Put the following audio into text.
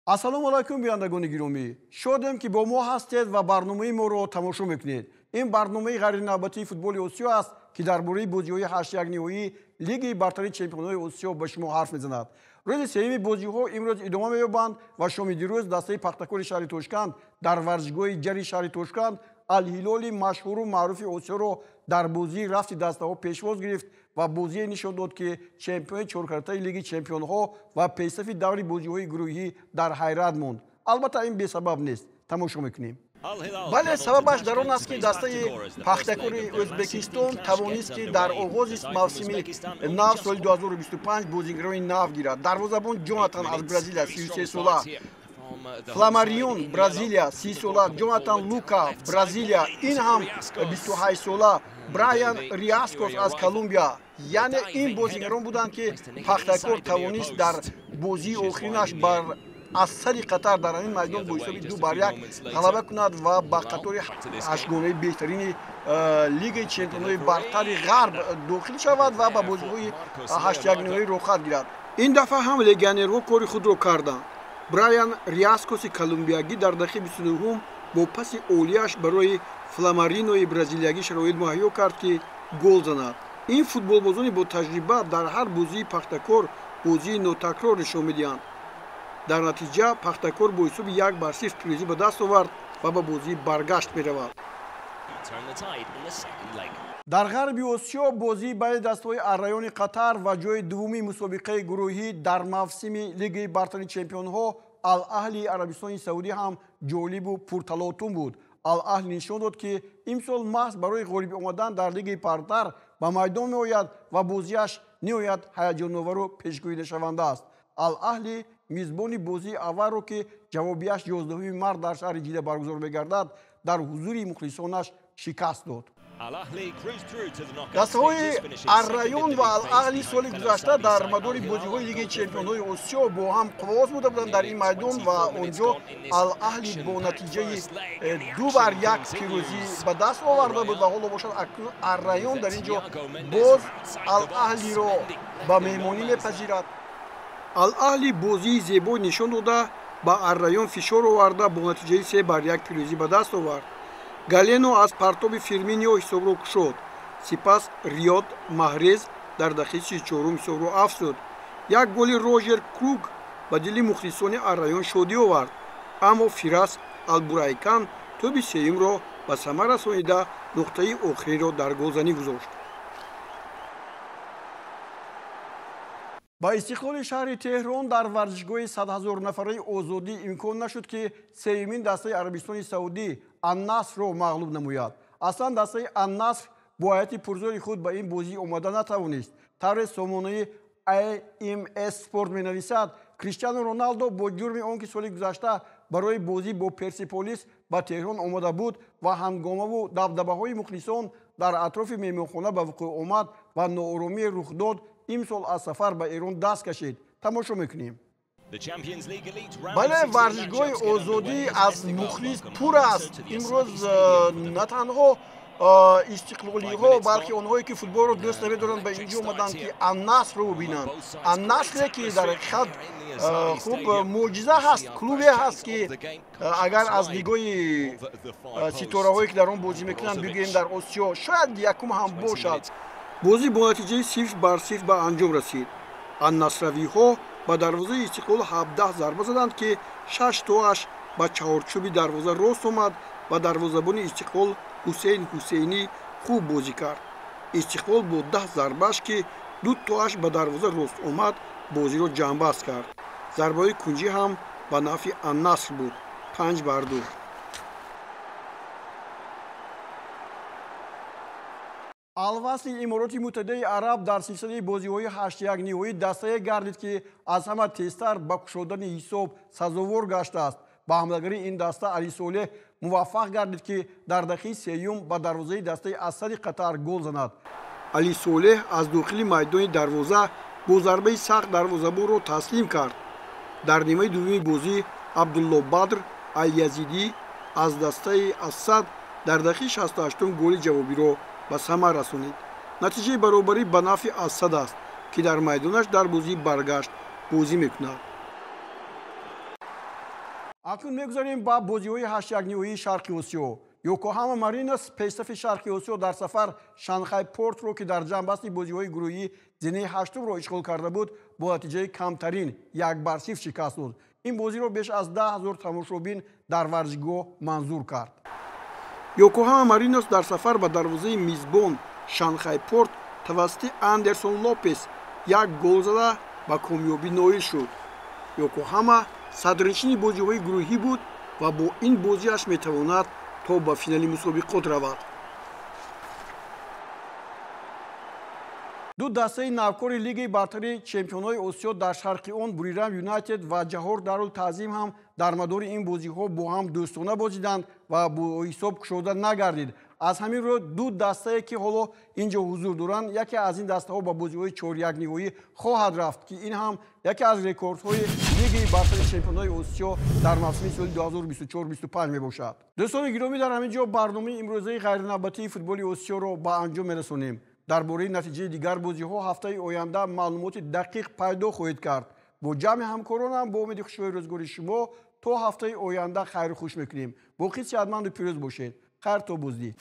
Ассалому алайкум, бинандагони гиромӣ. Шодем, ки бо мо ҳастед ва барномаи моро тамошо мекунед. Ин барномаи ғайринавбатии футболи Осиё аст, ки дар бораи бозиҳои ҳаштякниҳоии Лигаи бартари чемпионҳои Осиё ба шумо ҳарф мезанад. Рӯзи сеюми бозиҳо имрӯз идома меёбанд ва шоми дирӯз дастаи Пахтакори шаҳри Тошканд дар варзишгоҳи Ҷари шаҳри Тошканд Алҳилоли машҳуру маъруфи Осиёро дар бозии рафти дастаҳо пешвоз гирифт ва бозие нишон дод, ки чемпиони чоркаратаи Лиги чемпионҳо ва пешсафи даври бозиҳои гурӯҳӣ дар ҳайрат монд. Албатта, ин бесабаб нест. Тамошо мекунем. Бале, сабабаш дар он аст, ки дастаи Пахтакори Ӯзбекистон тавонист, ки дар оғози мавсими нав, соли 2025, бозигарони нав гирад. Дарвозабон Ҷонатан аз Бразилия, 33 сола, Фламарион, Бразилия, 30 сола, Ҷонатан Лука, Бразилия, ин ҳам 28 сола, Брайан Риаскос аз Колумбия. Яъне ин бозигарон буданд, ки Пахтакор тавонист дар бозии охиринаш бар Ассади Қатар дар ҳамин майдон бо ҳисоби 2-1 ғалаба кунад ва ба қатори ҳаштгонаи беҳтарини Лигаи чемпионҳои бартари Ғарб дохил шавад ва ба бозиҳои ҳаштякниҳоӣ роҳхат гирад. Ин дафъа ҳам легионерҳо кори худро карданд. Брайан Риаскоси колумбиягӣ дар дақиқаи 29-ум бо паси олияш барои Фламаринои бразилиягӣ шароит муҳайё кард, ки гол занад. Ин футболбозони бо таҷриба дар ҳар бозии Пахтакор бозии нотакрор нишон медиҳанд. Дар натиҷа Пахтакор бо ҳисоби 1-0 пирӯзӣ ба даст овард ва ба бозии баргашт меравад. Дар Ғарби Осиё бозии байни дастаҳои Аррайёни Қатар ва ҷои дуввуми мусобиқаи гурӯҳӣ дар мавсими Лигаи бартари чемпионҳо Ал-Аҳли Арабистони Саудӣ ҳам ҷолибу пурталотум буд. Ал-Аҳли нишон дод, ки имсол маҳз барои ғолиб омадан дар Лигаи бартар ба майдон меояд ва бозиаш ниҳоят ҳаяҷоновару пешгӯидашаванда аст. Ал-Аҳли мизбони бозии аввалро, ки ҷавобияш 11 март дар шаҳри Ҷида баргузор мегардад, дар ҳузури мухлисонаш шикаст дод. Дастаҳои Аррайён ва Ал-Аҳли соли гузашта дар мадори бозиҳои Лигаи чемпионҳои Осиё бо ҳам қувваоз буда буданд дар ин майдон ва он ҷо Ал-Аҳли бо натиҷаи 2-1 пирӯзӣ ба даст оварда буд. Ва ҳоло бошад, акнун Аррайён дар ин ҷо боз Ал-Аҳлиро ба меҳмонӣ мепазирад. Ал-Аҳли бозии зебо нишон дода, ба Аррайён фишор оварда, бо натиҷаи 3-1 пирӯзӣ ба даст овард. Галено аз партоби Фирминио ҳисобро кушод. Сипас Риёд Маҳрез дар дақиқаи 34-ум ҳисобро афзуд. Як голи Рожер Круг ба дили мухлисони Аррайён шодӣ овард, аммо Фирас Албурайкан тӯби сеюмро ба самар расонида, нуқтаи охиринро дар голзанӣ гузошт. Ба Истиқлоли шаҳри Теҳрон дар варзишгоҳи садҳазорнафараи Озодӣ имкон нашуд, ки сеюмин дастаи Арабистони Саудӣ Аннасрро мағлуб намояд. Аслан дастаи Аннаср бо ҳайати пурзӯри худ ба ин бозӣ омода натавонист. Тавре сомонаи IMS Спорт менависад, Криштиану Роналдо бо ҷурми он ки соли гузашта барои бозӣ бо Персиполис ба Теҳрон омода буд ва ҳангомаву дабдабаҳои мухлисон дар атрофи меҳмонхона ба вуқӯъ омад ва нооромие рух дод, имсол аз сафар ба Эрон даст кашид. Тамошо мекунем. Бале, варзишгоҳи Озодӣ аз мухлис пур аст. Имрӯз на танҳо истиқлолиҳо, балки онҳое, ки футболро дӯст намедоранд, ба инҷо омаданд, ки Аннасрро бубинанд. Аннасре, ки дар ҳақиқат хуб мӯъҷиза ҳаст, клубе ҳаст, ки агар аз нигоҳи ситораҳое, ки дар он бозӣ мекунанд, бигӯем, дар Осиё шояд якум ҳам бошад. Бозӣ бо натиҷаи 0-0 ба анҷом расид. Аннасравиҳо ба дарвозаи Истиқлол 17 зарба заданд, ки шаш тоаш ба чаҳорчӯби дарвоза рост омад ва дарвозабони Истиқлол Ҳусейн Ҳусейнӣ хуб бозӣ кард. Истиқлол бо 10 зарбааш, ки ду тоаш ба дарвоза рост омад, бозиро ҷамъбаст кард. Зарбаҳои кунҷӣ ҳам ба нафъи Аннаср буд, 5-2. Алвасли Имороти Муттаҳидаи Араб дар силсилаи бозиҳои ҳаштяк ниҳоӣ дастае гардид, ки аз ҳама тезтар ба кушодани ҳисоб сазовор гаштааст. Ба ҳамлагарии ин даста Али Солеҳ муваффақ гардид, ки дар дақиқаи сеюм ба дарвозаи дастаи Ассади Қатар гол занад. Али Солеҳ аз дохили майдони дарвоза бо зарбаи сахт дарвозабонро таслим кард. Дар нимаи дуввуми бозӣ Абдулло Бадр Алязидӣ аз дастаи Ассад дар дақиқаи 68-ум голи ҷавобиро ба самар расонид. Натиҷаи баробарӣ ба нафъи Ассад аст, ки дар майдонаш дар бозии баргашт бозӣ мекунад. Акнун мегузарем ба бозиҳои ҳаштякниҳоии Шарқи Осиё. Йокохама Маринос пешсафи Шарқи Осиё дар сафар Шанхай Портро, ки дар ҷамъбасти бозиҳои гурӯҳӣ зинаи ҳаштумро ишғол карда буд, бо натиҷаи камтарин 1-0 шикаст дод. Ин бозиро беш аз 10 000 тамошобин дар варзишгоҳ манзур кард. Йокохама Маринос дар сафар ба дарвозаи мизбон Шанхай Порт тавассути Андерсон Лопес як гол зада ба комёбӣ ноил шуд. Йокохама садрнишини бозиҳои гурӯҳӣ буд ва бо ин бозиаш метавонад то ба финали мусобиқот равад. Ду дастаи навкори Лигаи бартари чемпионҳои Осиё дар шарқи он Бурирам Юнайтед ва Ҷаҳор Дарул Таъзим ҳам дар мадори ин бозиҳо бо ҳам дӯстона бозиданд ва бо ҳисоб кушода нагардид. Аз ҳамин рӯ ду дастае, ки ҳоло ин ҷо ҳузур доранд, яке аз ин дастаҳо ба бозиҳои чорякниҳоӣ хоҳад рафт, ки ин ҳам яке аз рекордҳои Лигаи бартари чемпионҳои Осиё дар мавсими соли 2024-25 мебошад. Дӯстони гиромӣ, дар ҳамин ҷо барномаи имрӯзаи ғайринавбатии футболи Осиёро ба анҷом мерасонем. Дар бораи натиҷаи дигар бозиҳо ҳафтаи оянда маълумоти дақиқ пайдо хоҳед кард. Бо ҷамъи ҳамкоронам бо умеди хушҳои рӯзгори шумо то ҳафтаи оянда хайру хуш мекунем. Боқӣ сиҳатманду пирӯз бошед. Хайр то боздид.